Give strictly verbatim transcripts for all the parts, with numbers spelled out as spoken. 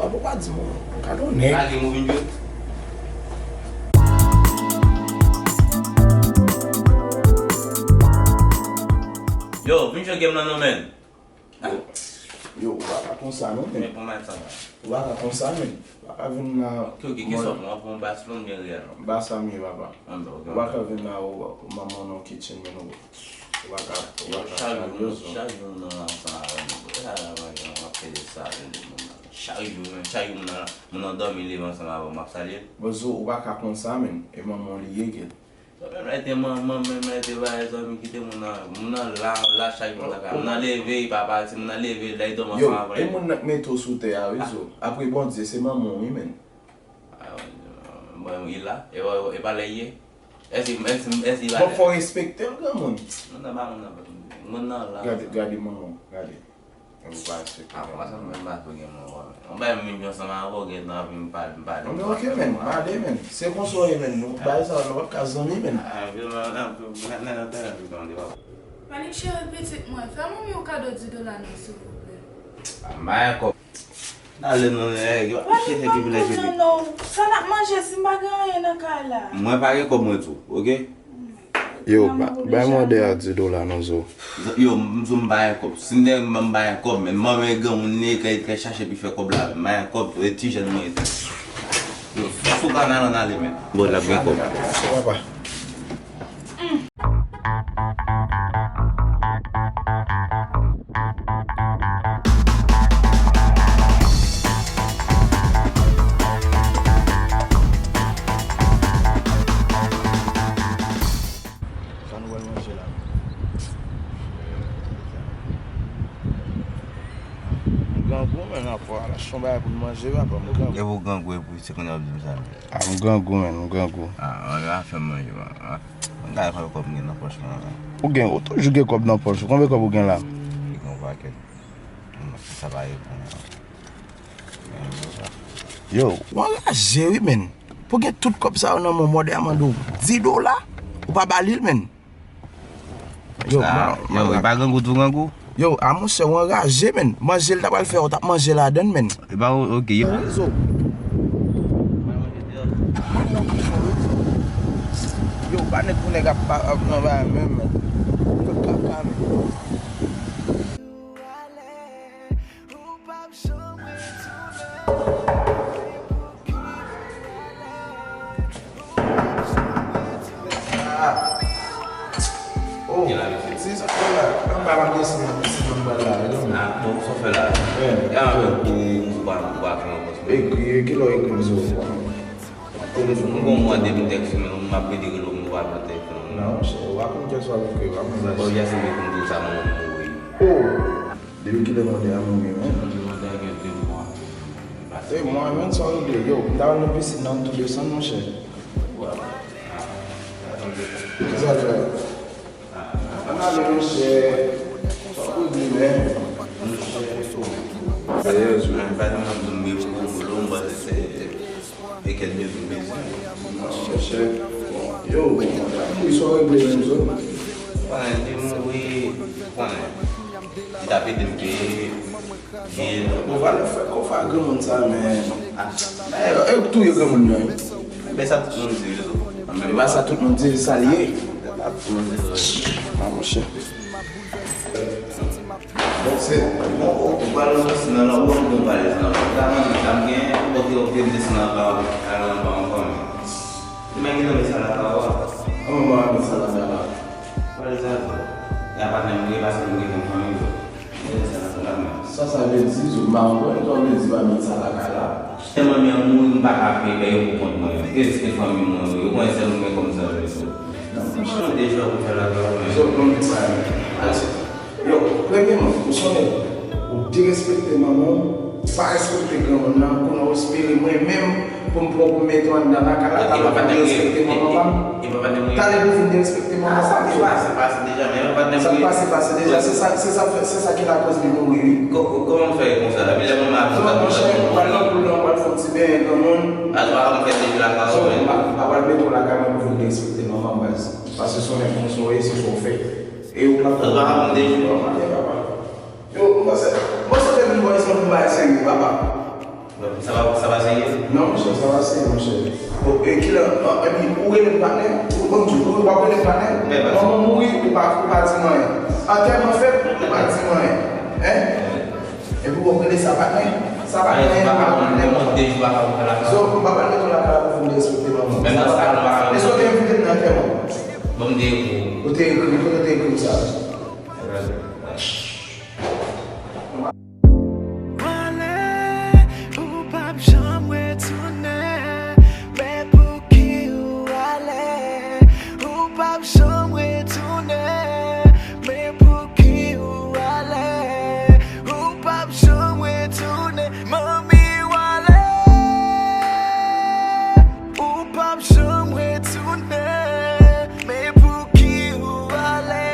Papa pa di mwen, gade yon nèg. Lage m ou vin jwe. Yo, vin jwe game lan non, menn. Yo, yo, ou pa ka konsa non, menn. Men bon, men sa va. Ou pa ka konsa, menn. Ou pa ka vin la. Ok, ok, kesyon pou mwen, pou yon Barcelone byen Real. Barça m ye, papa. Ou pa ka vin la, ou, ou manman w nan kitchen, menn, ou, ou pa ka, ou pa ka chak jou, chak jou nou ansanm avè nou. E sa la, mwen, mwen ap pede sa, menn, moun nan. Chak jou, menn, chak jou, moun nan, moun nan dòmi, leve ansanm avè w, m ap salye l. Bozo, ou pa ka konsa, menn. E manman w li ye, kèt. Sa menm la te manman, menm la te bagay zanmi, kite moun nan, moun nan la, la chak jou lakay. Moun nan leve, li pa pati, moun nan leve, la li dòmi ansanm avè l. Yo, e moun nan k mete w sou tè a, wi, zo. Apre Bondye, se manman w, wi, menn. Ah, bon, e la, e, e, e pa la l ye. Èske, èske, èske li pa la? Bon, fò w respekte l, granmoun. Moun nan pa moun nan, moun nan la. Gade, gade manman w, gade. Ou pa respekte. Ah, kòman sa, mwen pa tou gen mwen wè. Yon bagay m vin ansanm avè w, gen tan vin pale, m pale. Anben, ok, menn, m ale, menn. Se konsa w ye, menn. Nou, bagay sa, nou pa ka zanmi, menn. Ah, anpil, anpil, anpil, anpil, anpil, anpil, anpil. Manik cheri, pitit mwen, fè manmi w kado di dola non, silvouplè. Ah, m pa gen kòb. N ale non, nèg, yo ap chèche ki vilaj yo. Sa n ap manje si m pa gen anyen nan kay la? Mwen pa gen kòb mwen tou, ok? Yo, ba, bay mwen de a di dola non zo. Yo, m di w m pa gen kòb. Si m te gen m pa gen kòb, men manman granmoun li ka, li ka chache pou fè kòb la. M pa gen kòb, e ti jèn mwen ye. Yo, fè sou kanal an ale, men. Bon, l ap gen kòb. Papa. Sa nou pral manje la? M grangou, men, nan fwa la, se yon bagay pou n manje, papa, m grangou. Epi w grangou, epi se kounye a w ap di m sa, men. Ah, m grangou, men, m grangou. Ah, ann fè manje, man. Ah, mwen gade konbyen kòb m gen nan pòch mwen, men. Ou gen, ou toujou gen kòb nan pòch ou. Konbyen kòb ou gen la? Li gen yon pakèt. Sa pa reponn, non. Yo, w anraje wi, menn. Pou gen tout kòb sa yo nan men w, mòde a mande w di dola, ou pa ba li l, menn. Yo, ah, yo, e pa grangou tou grangou? Yo, a monchè, w anraje, menn. Manje l ta pral fè, w t ap manje ladann, menn. E pa, ok, yo. Rezo. Yo, pa nèg pou nèg ap, ap, ap nan bagay menm, menn. Fè kaka, menn. Ah. Oh. Gen la, mesye. Se sa k fè la. Anba m ap desen nan pisin nan m pral la, wi, non? Ah, bon, sa w fè la? Wi. Gen anpil kou, kou pa, kou pa fè nan pòs mwen. Ekri, kilè w ekri m sou telefòn? M gon mwa depi m tèks ou, men m ap rete rele w, m pa pran telefòn ou. Non, monchè, ou pa konn kiyès w ap ekri, w pa konn zaj. Bon, Yasin, men konn di w sa, manman m mouri. Oh! Depi kilè mòde a mouri, menn? Mòde a gen de mwa. De mwa, menn, sa w regle? Yo, m ta al nan pisin nan, m tou desann, monchè. Kisa l fè? Ann ale, monchè. Sa w regle, menn? Serye, menn, pa janm di m repo, bro, m panse se E kèt de vin bezwen. Monchè. Yo, wi, sa w regle menm zo? Konnen, li mouri, konnen. Li t ap ede m peye biye. Bon, valè frè kòfa granmoun sa, men. Ah, e, e touye granmoun nan, wi. Men sa tout moun di, wi, zo. Men ba sa tout moun di, sa l ye. Sa tout moun di, zo. Ah, monchè. Bon, se, bon, ou, ou pral nan pisin nan, ou ban m bon valèz nan. Ou ta mande sa m gen, ou pote yon vye pisin nan ba ou, al nan ba yon fanmi. Ou menm ki nan sa la, pa ou a? Kòman mwen ap sa la, la? Valèz la, la patnè m, mwen pase pou m gen yon fanmi, bro. Mwen sa la, la, men. Sa, sa vle di, zo, m pa konprann, sa vle di, pa met sa lakay la. Tèlman men moun, m pa ka peye, yo pou kont mwen. E, e fanmi mwen, yo konnen sèl mwen kòm zanmi, zo. Mwen deja ou fè la, men. Zo, non, men sa, men. Yo, premyèman, ou sonnen, ou derespekte manman w, ou pa respekte granmoun nan, kounye a w espere mwen menm pou m pran pou m mete w anndan lakay la, talè w vin derespekte manman pa m. Talè pou w vin derespekte manman pa m. Sa k pase, pase deja, men yo pa t. Sa k pase, pase deja, se sa, se sa, se sa ki lakòz li mouri, wi. Kò-, kò-, kòman w fè konsa? Epi lè manman ap konsa, monchè, ou pral nan koul nan, ou pral fè yon ti benyen granmoun. Sa pa konn fèt depi lakay ou, men. M pa, m pa pral mete w lakay mwen pou vin derespekte manman m, baz. Paske sonnen konsa w ye, se sa w fè. E ou pa konn. Sa pa konn depi. Yo, mwen se, mwen se te vin bò isit pou m bay serye, papa. Sa pa, sa pa serye? Non, monchè, sa pa serye, monchè. Bon, e kilè, epi ou rele m patnè? Ou, bon, ou, w ap rele m patnè? Manman mouri, ou pa, ou pa di m anyen. Antèman fèt, ou pa di m anyen. Hein? Epi w ap rele sa patnè? Sa patnè, patnè. So, m pa pral mete w lakay la pou fin derespekte manman. Menm nan sa, nou pa. Èske w te envite m nan antèman? Bon, m te ekri. Ou te ekri, kote w te ekri m sa? Pale, ou p ap janm retounen. Men pouki ou ale? Ou p ap janm retounen. Men pouki ou ale? Ou p ap janm retounen. Manmi, ou ale. Ou p ap janm retounen. Men pouki ou ale?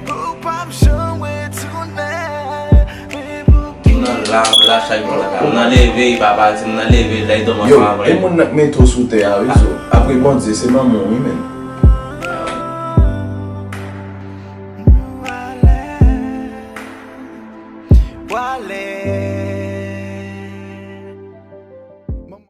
Ou p ap janm retounen. Men pouki. M nan la, la chak jou lakay. M nan leve, papa di m nan leve, lè dòmi Yo, ansanm avè e moun nan k mete w sou tè a, wi, so. Apre Bondye, se manman w, wi, men.